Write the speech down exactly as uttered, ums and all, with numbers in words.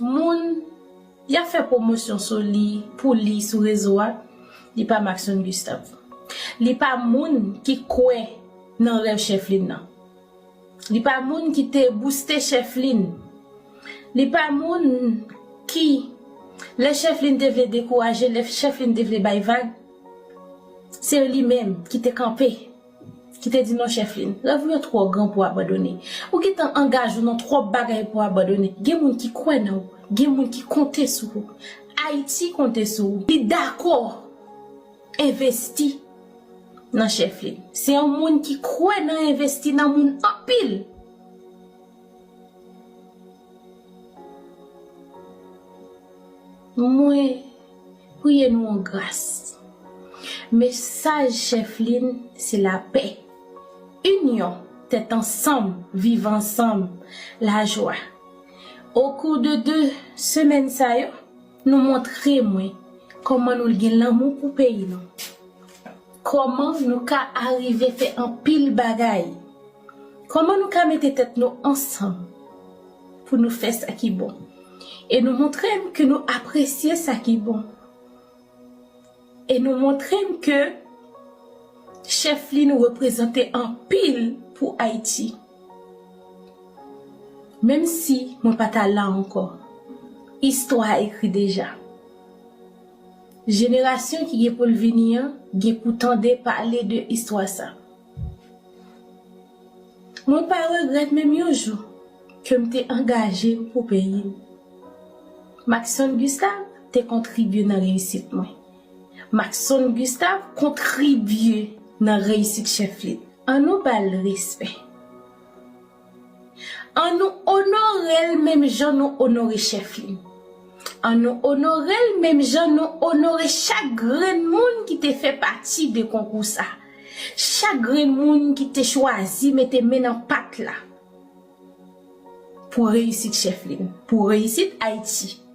Moun y ap fè pwomosyon sou li, pou li sou rezo a, li pa Maxon Gustave. Li pa moun ki kwè nan rèv Chèflin nan. Li pa moun ki te bouste Chèflin. Li pa moun ki, lè Chèflin te vle dekouraje, lè Chèflin te vle bay vag, se li menm ki te kanpe, ki te di, "Non, Chèflin, rèv ou yo twò gran pou abandone. Ou gentan angaje w nan twòp bagay pou abandone." Gen moun ki kwè nan ou, gen moun ki konte sou ou. Ayiti konte sou ou. Li dakò envesti nan Chèflin. Se yon moun ki kwè nan envesti nan moun anpil. Mwen priye nou an gras. Mesaj Chèflin se lapè, inyon, tèt ansanm, viv ansanm, lajwa. Okou de de semèn sa yo, nou montre mwen kòman nou gen lanmou pou peyi nou. Kòman nou ka arive fè anpil bagay. Kòman nou ka mete tèt nou ansanm pou nou fè sa ki bon. E nou montre m ke nou apresye sa ki bon. E nou montre m ke Chèflin reprezante anpil pou Ayiti. Menm si mwen pa ta la ankò, istwa a ekri deja. Jenerasyon ki gen pou l vini an gen pou tande pale de istwa sa. Mwen pa regrèt menm yon jou ke m te angaje m pou peyi m. Maxon Gustave te kontribye nan reyisit mwen. Maxon Gustave kontribye nan reyisit Chèflin. Ann nou ba l respè. Ann nou onore l menm jan nou onore Chèflin. Ann nou onore l menm jan nou onore chak grenn moun ki te fè pati de konkou sa. Chak grenn moun ki te chwazi mete men nan pat la pou reyisit Chèflin, pou reyisit Ayiti.